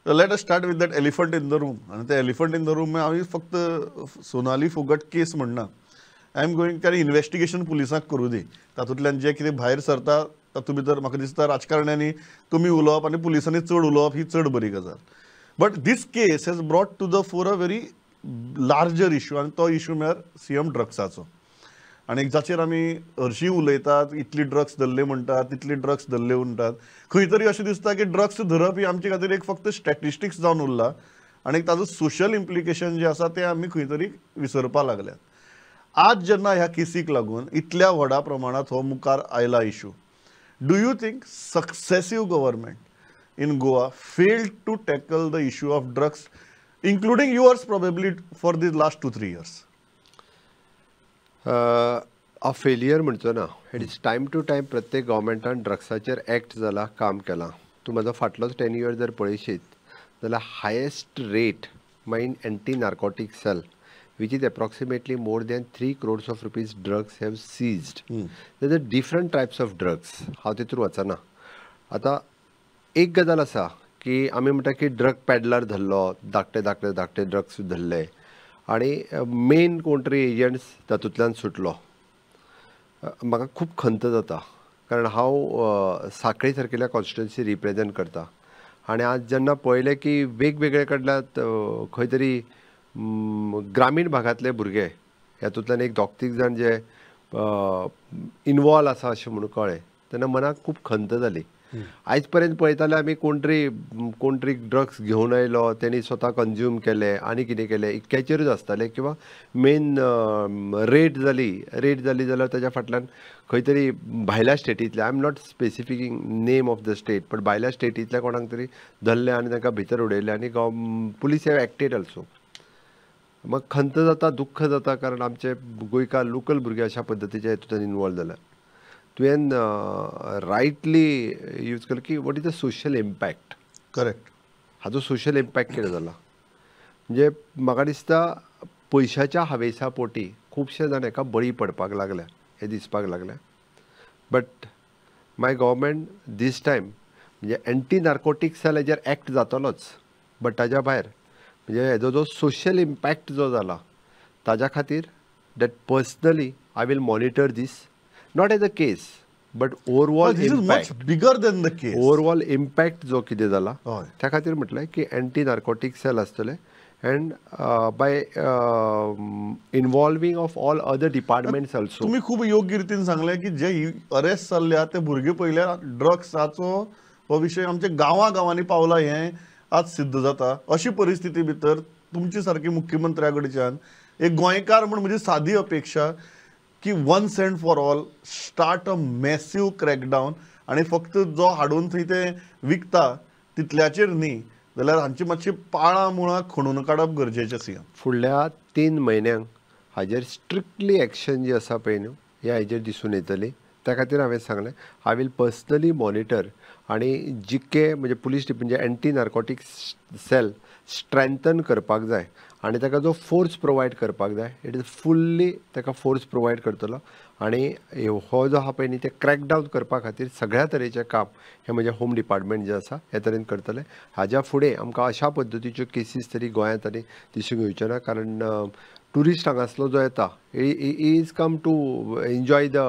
Let us start with that elephant in the room. आनी ते elephant in the room हांवें फक्त सोनाली फोगट केस म्हणना, I am going, कारण इन्वेस्टिगेशन पुलिसांक करूं दी, तातूंतल्यान जें कितें भायर सरता तातूंत भितर म्हाका दिसता राजकारण्यांनी कमी उलोवप आनी पुलिसांनी चड उलोवप ही चड बरी गजाल. But this case has brought to the fore a very larger issue, आनी तो इशू म्हळ्यार सीएम ड्रग्साचो. आनी जाचेर आमी हरशीं उलयतात, इतली ड्रग्स धरले म्हणटात, तितली ड्रग्स धरले म्हणटात, खंय तरी अशें दिसता की ड्रग्स धरप ही आमचे खातीर एक फक्त स्टॅटिस्टिक्स जावन उरला आनी ताजो सोशल इम्प्लिकेशन जें आसा तें आमी खंय तरी विसरपा लागल्यात. आज जेन्ना ह्या केसीक लागून इतल्या व्हडा प्रमाणांत हो मुखार आयला issue, do you think successive government in Goa failed to tackle the issue of drugs, including yours probably for the last 2-3 years? हांव फेलियर म्हणचो ना. It is time to time प्रत्येक गव्हर्मेंटान ड्रग्साचेर एक्ट जाला, काम केलां. तूं म्हाजो फाटलोच 10 इयर जर पळयशीत जाल्यार highest rate mine anti narcotic cell, which is approximately more than 3 crores of rupees drugs have seized. There are different types of drugs. हांव तितूर वचना. आतां एक गजाल आसा की आमी म्हणटा की ड्रग पॅडलर धरलो, धाकटे धाकटे धाकटे ड्रग्स धरले आनी मेन कोण तरी एजंट्स तातूंतल्यान सुटलो. म्हाका खूब खंत जाता, कारण हांव साखळी सारकिल्या कॉन्स्टिट्युएन्सी रिप्रेजेंट करता आनी आज जेन्ना पळयलें की वेगवेगळे कडल्या खंय तरी ग्रामीण भागांतले भुरगे हातूंतल्यान एक 2-3 जाण जे इनवॉल्व आसा अशें म्हणून कळ्ळें तेन्ना मनाक खूब खंत जाली. आयज पर्यंत पळयताले आमी कोण तरी ड्रग्स घेवन आयलो, तेणी स्वता कंज्यूम केले आनी कितें केलें, इतक्याचेरूच आसताले किंवा मेन रेट जाली जाल्यार ताज्या फाटल्यान खंय तरी भायल्या स्टेटींतल्या, I am not specifying name of the state, but भायल्या स्टेटींतल्या कोणाक तरी धरले आनी तांकां भितर उडयले आनी पुलीस have acted also. मग खंत जाता, दुख्ख जाता, कारण आमचे गोंयकार लोकल भुरगे अशा पद्दतीच्या हेतूंतल्यान इनवॉल्व जाल्या. तुवें रायटली यूज केलो की what is the social impact. Correct. हाजो सोशल इम्पॅक्ट कितें जाला म्हणजे म्हाका दिसता पयशाच्या हावेसा पोटी खुबशे जाण हेका बळी पडपाक लागल्या, हें दिसपाक लागलें. But my government this time म्हणजे एंटी नार्कोटीक सेल हेजेर एक्ट जातलोच, बट ताज्या भायर म्हणजे हेजो जो सोशल इम्पॅक्ट जो जाला ताज्या खातीर that personally I will monitor this, not as a case but overall this is much bigger than the case. Overall impact जो कितें जाला त्या खातीर म्हटलें की एंटी नार्कोटीक सेल आसतलें and by involving of all other departments also. तुमी खूब योग्य रितीन सांगलें की जे अरेस्ट जाल्ले आहा ते भुरगे पयल्या ड्रग्साचो हो विशय आमच्या गांवा गांवांनी पावला हें आज सिद्ध जाता. अशी परिस्थिती भितर तुमची सारकी मुख्यमंत्र्या कडच्यान एक गोंयकार म्हूण म्हजी सादी अपेक्षा की once and for all start a massive crackdown, आनी फक्त जो हाडून थंय ते विकता तितल्याचेर न्ही जाल्यार हांची मातशी पाळां मुळां खणून काडप गरजेचें. सीएम, फुडल्या 3 म्हयन्यांक हाजेर स्ट्रिक्टली एक्शन जी आसा पळय न्हू ह्या हाजेर दिसून येतली. त्या खातीर हांवें सांगलें I will personally monitor आनी जितके म्हणजे पुलीस म्हणजे एंटी नार्कोटीक सेल स्ट्रेंथन करपाक जाय आनी ताका जो फोर्स प्रोवायड करपाक जाय it is fully ताका फोर्स प्रोवायड करतलो आनी हो जो आहा पळय न्ही ते क्रॅकडावन करपा खातीर सगळ्या तरेचें काम हें म्हजें होम डिपार्टमेंट जें आसा हे तरेन करतलें. हाज्या फुडें आमकां अशा पद्दतीच्यो केसीस तरी गोंयांत आनी दिसूंक येवच्यो ना, कारण ट्युरिस्ट हांगासलो जो येता he is come to enjoy the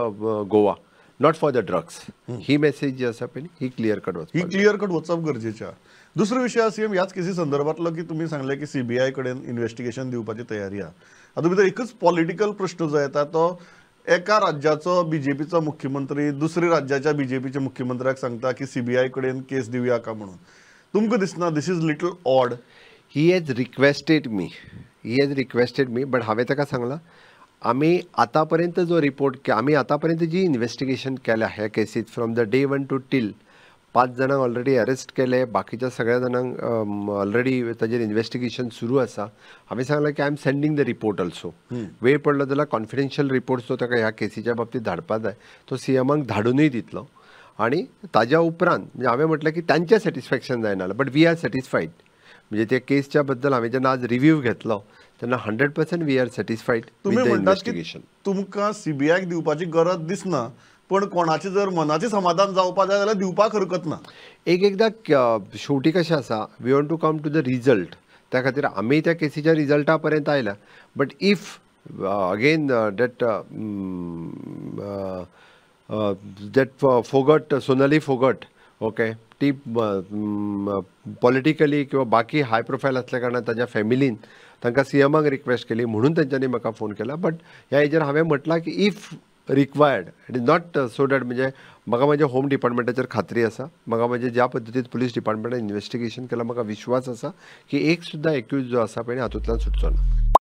Goa, not for the drugs. He message जी आसा पळय ही क्लियर कट वचप, ही क्लियर कट वचप गरजेचें आसा. दुसरो विशय आसा सीएम ह्याच केसी संदर्भांतलो की तुमी सांगलें की सीबीआय कडेन इन्वेस्टिगेशन दिवपाची तयारी आसा. हातूंत भितर एकच पॉलिटिकल प्रश्न जो येता तो एका राज्याचो बीजेपीचो मुख्यमंत्री दुसऱ्या राज्याच्या बीजेपीच्या मुख्यमंत्र्याक सांगता की सीबीआय कडेन केस दिवया का म्हणून. तुमकां दिसना this is little odd? He has requested me, he has requested me, but हांवें ताका सांगलां आमी आतांपर्यंत जो रिपोर्ट आमी आतांपर्यंत जी इन्वेस्टिगेशन केल्या ह्या केसीत from the day 1 to till 5 जाणांक ऑलरेडी अरेस्ट केले, बाकीच्या सगळ्या जाणांक ऑलरेडी ताजेर इन्वेस्टिगेशन सुरू आसा. हांवें सांगलां की I am sending the report also. वेळ पडलो जाल्यार कॉन्फिडेन्शियल रिपोर्ट्स तो ताका ह्या केसीच्या बाबतींत धाडपा जाय, तो सीएमाक धाडुनूय दितलो. आनी ताज्या उपरांत म्हणजे हांवें म्हटलें की तांचें सॅटिस्फॅक्शन जायना, बट we are satisfied. म्हणजे त्या केसच्या बद्दल हांवें जेन्ना आज रिव्यू घेतलो तेन्ना 100% we are satisfied with the investigation. तुमकां सीबीआयक दिवपाची गरज दिसना, पण कोणाचें जर मनाचें समाधान जावपा जाय जाल्यार दिवपाक हरकत ना. एक एकदां शेवटी कशें आसा, we want to come to the result, त्या खातीर आमी त्या केसीच्या रिजल्टा पर्यंत आयल्या. But if again that that Phogat, Sonali Phogat, okay, ती पॉलिटिकली किंवा बाकी हाय प्रोफायल असल्या कारणान ताज्या फॅमिलीन तांकां सीएमाक रिक्वेस्ट केली म्हणून तेंच्यांनी म्हाका फोन केला. बट ह्या हेजेर हांवें म्हटलां की if required, it is not so that म्हणजे म्हाका म्हज्या होम डिपार्टमेंटाचेर खात्री आसा, म्हाका म्हजे ज्या पद्दतीन पुलीस डिपार्टमेंटान इन्वेस्टिगेशन केलां म्हाका विश्वास आसा की एक सुद्दां एक्यूज जो आसा पळय हातूंतल्यान सुटचो ना.